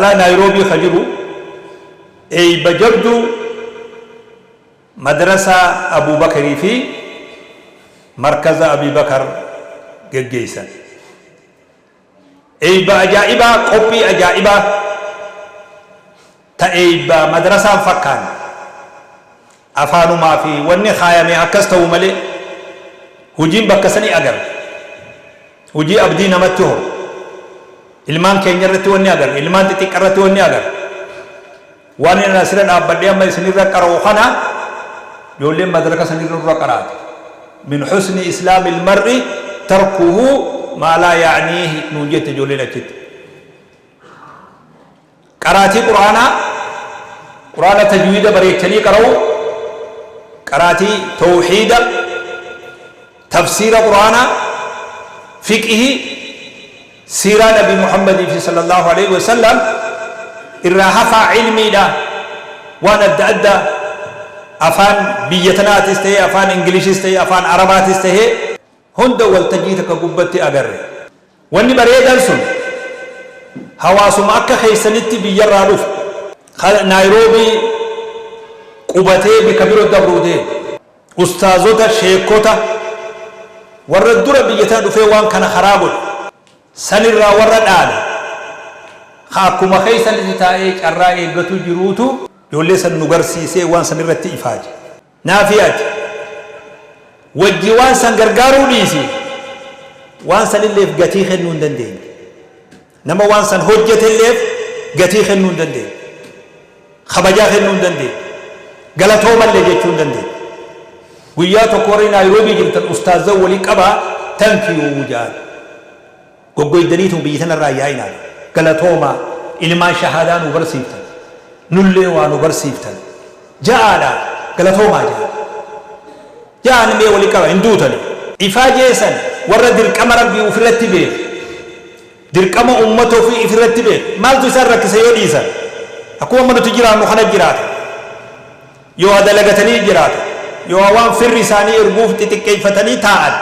Magaalaa Naayiroobii ka jiru eeyba jabduu Madrasaa Abuubakrii fi Markaza Abiibakar geggeeysan. Eeyba ajaa'ibaa, qophii ajaa'ibaa ta eeyba madrasaa hin fakkaanne. Afaanumaa fi wanni kaayame akkas ta'u malee hujiin bakka sanii agarre. Hujii abdii namatti horu. Ilmaan keenya irratti wanni agarre, ilmaan xixiqqa irratti wanni agarre. Waan inni asirra dhaabbadhee amma isinirra qara'u kana ijoolleen madraka sanirra nurra qaraate. Min husni islaamil mar'i tarkuhu maa laa ya'niihi nuun jette ijoolleen achitti. Qaraatii Qur'aanaa, Qur'aana tajwiida bareechanii qara'uu, qaraatii tawhiida, tafsiira Qur'aanaa, fiqhii, siiraa Nabi Muhammadii fi sallallahu aleyhi wa sallam irraa hafaa ilmiidha waan adda addaa afaan biyya tanaatis ta'ee afaan Ingilishis ta'ee afaan Arabaatis ta'ee hunda waltajjii takka gubbatti agarre. Wanni bareedan sun hawaasuma akka keessanitti biyyarraa dhufe ka Naayiroobii qubatee bika biro dabruu deemu. Ustaazota, sheekkota, warra dura biyya tana dhufee waan kana karaa godhe sanirraa warra dhaale ka akkuma keessanitti taa'ee carraa eeggatu jiruutu ijoollee san nu garsiisee waan sanirratti ifaaje. Naafi ati wajji waan san gargaaruu dhiisi waan sanilleef gatii kennuu hin dandeenye. Nama waan san hojjetelleef gatii kennuu hin dandeenye. Kabajaa kennuu hin dandeenye. Galatoomallee jechuu hin dandeenye. Guyyaa tokko warri Naayiroobii jirtan ustaazzan wali qabaa thank you ja'an. Goggoydaniituma biyya tanarraa yaa'inaa. Galatoomaa ilmaan shahaadaa nu barsiiftan. Nullee waa nu barsiiftan. Ja'aadha galatoomaa ja'an. Ja'an mee wali qaba hin duutani. Ifaajee san warra dirqama Rabbii ufirratti beeku. Dirqama ummata ofii ifirratti beeku. Maaltu isaan rakkisa yoo dhiisan? Akkuma amma nuti jiraannu kana jiraatan. Yoo waa dalagatanii jiraatan. Yoo waa waan firri isaanii erguuf xixiqqeeffatanii taa'an.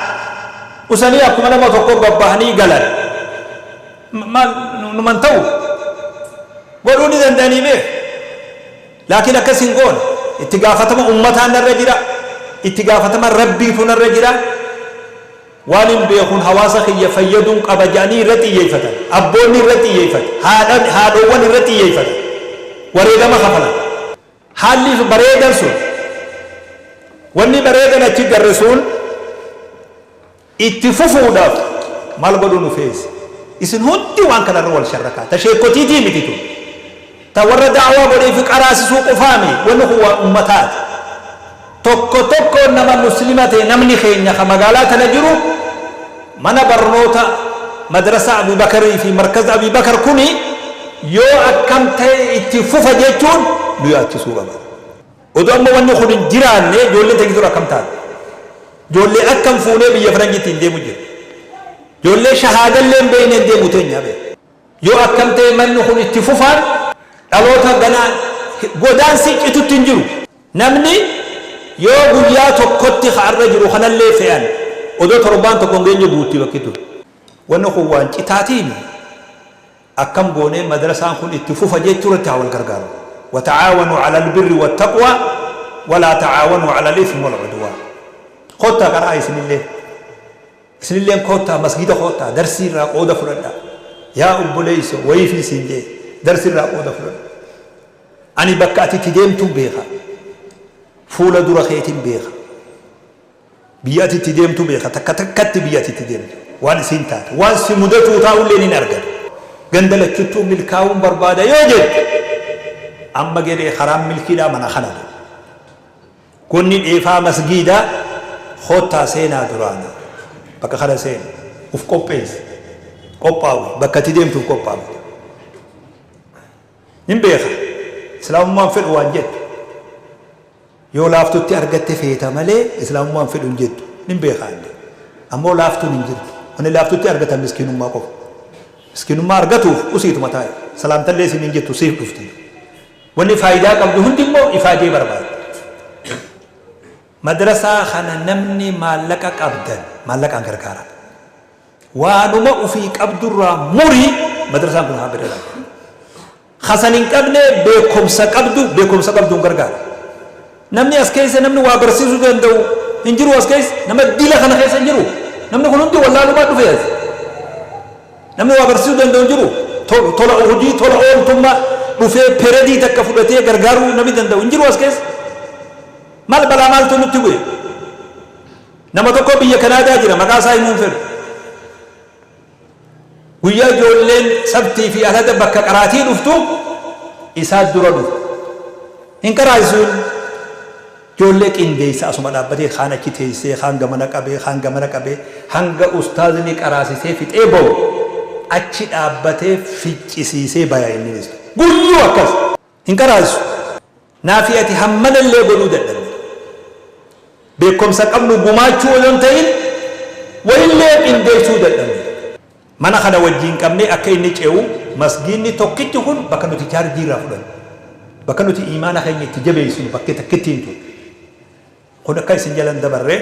Usanii akkuma nama tokko babbahanii galan. Maal numan ta'u? Godhuu ni danda'anii beeku. Laakiin akkas hin goone. Itti gaafatama ummataa narra jira. Itti gaafatama Rabbiitu narra jira. Waanin beekuun hawaasa kiyya fayyaduun qaba jedhanii irra xiyyeeffatan. Abboonni irra xiyyeeffatan. Haadhoowwan irra xiyyeeffatan. Wareegama kafalan. Haalli bareedan sun, wanni bareedan achi garre sun itti fufuudhaaf maal godhuu nu feesisa? Isin hundi waan kanarra wal sharrakaa. Ta sheekkotiitii miti tun. Ta warra da'waa godhee fi qaraasisuu qofaami. Wanni kun waan ummataati. Tokko tokkoon nama muslima ta'e namni keenya ka magaalaa tana jiru mana barnoota madrasaa Abii Bakarii fi markaza Abii Bakar kuni yoo akkam ta'e itti fufa jechuun nu yaachisuu qaba. Odoo amma wanni kun hin jiraanne ijoolleen teenya tun akkam taate? Ijoollee akkam fuunee biyya faranjiitti hin deemu jira. Ijoollee shahaadallee hin beekne hin deemu teenya beeka. Yoo akkam ta'e manni kun itti fufaan dhaloota ganaa godaansi citutti hin jiru. Namni yoo guyyaa tokkotti ka arra jiru kanallee fe'an odoo torbaan tokko hin geenye guutti bakki tun. Wanni kun waan citaatiimi akkam goonee madrasaan kun itti fufa jechuu irratti haa wal gargaarru. Wata'aawanuu alal birri wattaqwaa walaa ta'aawanuu alal ithmi wal udwaan. Kottaa qara'aa isinillee. Isinilleen koottaa masgiida koottaa darsii irraa qooda fudhadhaa. Yaa obboleeyso wayiifin siin je'e darsii irraa qooda fudhadhu. Ani bakka ati itti deemtuun beeka. Fuula dura keetin beeka. Biyya ati itti deemtu beeka. Takka takkatti biyya ati itti deemtu. Waan isiin taate. Waan si mudatuu taa'ullee nin argata. Ganda lachuttuu milkaa'uun barbaada yoo jette amma gedhee karaan milkiidhaa mana kana jedhe. Gonni dheefaa masgiida koottaa seenaa duraana. Bakka kana seeni. Uf qopheessi. Qophaawi. Bakka ati deemtuuf qophaawi. Nin beeka. Islaamummaan fedhu waan jettu. Yoo laaftutti argatte feeta malee islaamummaan fedhu hin jettu. Nin beeka ani. Ammoo laaftuun hin jirtu. Wanni laaftutti argatan miskiinummaa qofa. Miskiinummaa argatuuf usiituma taa'i. Salaamtallee siin hin jettu siif dhufti. Wanni faayidaa qabdu hundi immoo ifaajee barbaaddi. Madrasaa kana namni maallaqa qabdan maallaqaan gargaaraa. Waanuma ufii qabdurraa muri madrasaan kun haa bira dhaabbatu. Kasan hin qabne beekumsa qabdu, beekumsa qabduun gargaara. Namni as keessa namni waa barsiisuu danda'u hin jiru. As keessa nama dila kana keessa hin jiru. Namni kun hundi wallaalumaa dhufe. As namni waa barsiisuu danda'u hin jiru. Tola hojii tola ooltummaa dhufee peredii takka fudhatee gargaaruu namni danda'u hin jiru as keessa. Maal balaa maaltu nutti bu'e? Nama tokko biyya Kanaadaa jira, maqaa isaa himuun fedhu. Guyyaa ijoolleen Sabtii fi Alhada bakka qaraatii dhuftu isaa dura dhufu. Hin qaraasisuun, ijoollee qindeessa. Asuma dhaabbatee kaan achi teessee, kaan gamana qabee, kaan gamana qabee, hanga ustaazni qaraasisee fixee bahu achi dhaabbatee ficcisiisee baya. Inninis guyyuu akkas hin qaraasisu. Naafi ati hammanallee godhuu dadhabne. Beekumsa qabnu gumaachuu odoo hin ta'in wayillee qindeessuu dadhabne. Mana kana wajjiin qabnee akka inni ce'u, masgiinni tokkichi kun bakka nuti chaarjii irraa fudhannu, bakka nuti imaana keenya itti jabeessinu, bakka takkittiin tun kun akka isin jalan dabarre.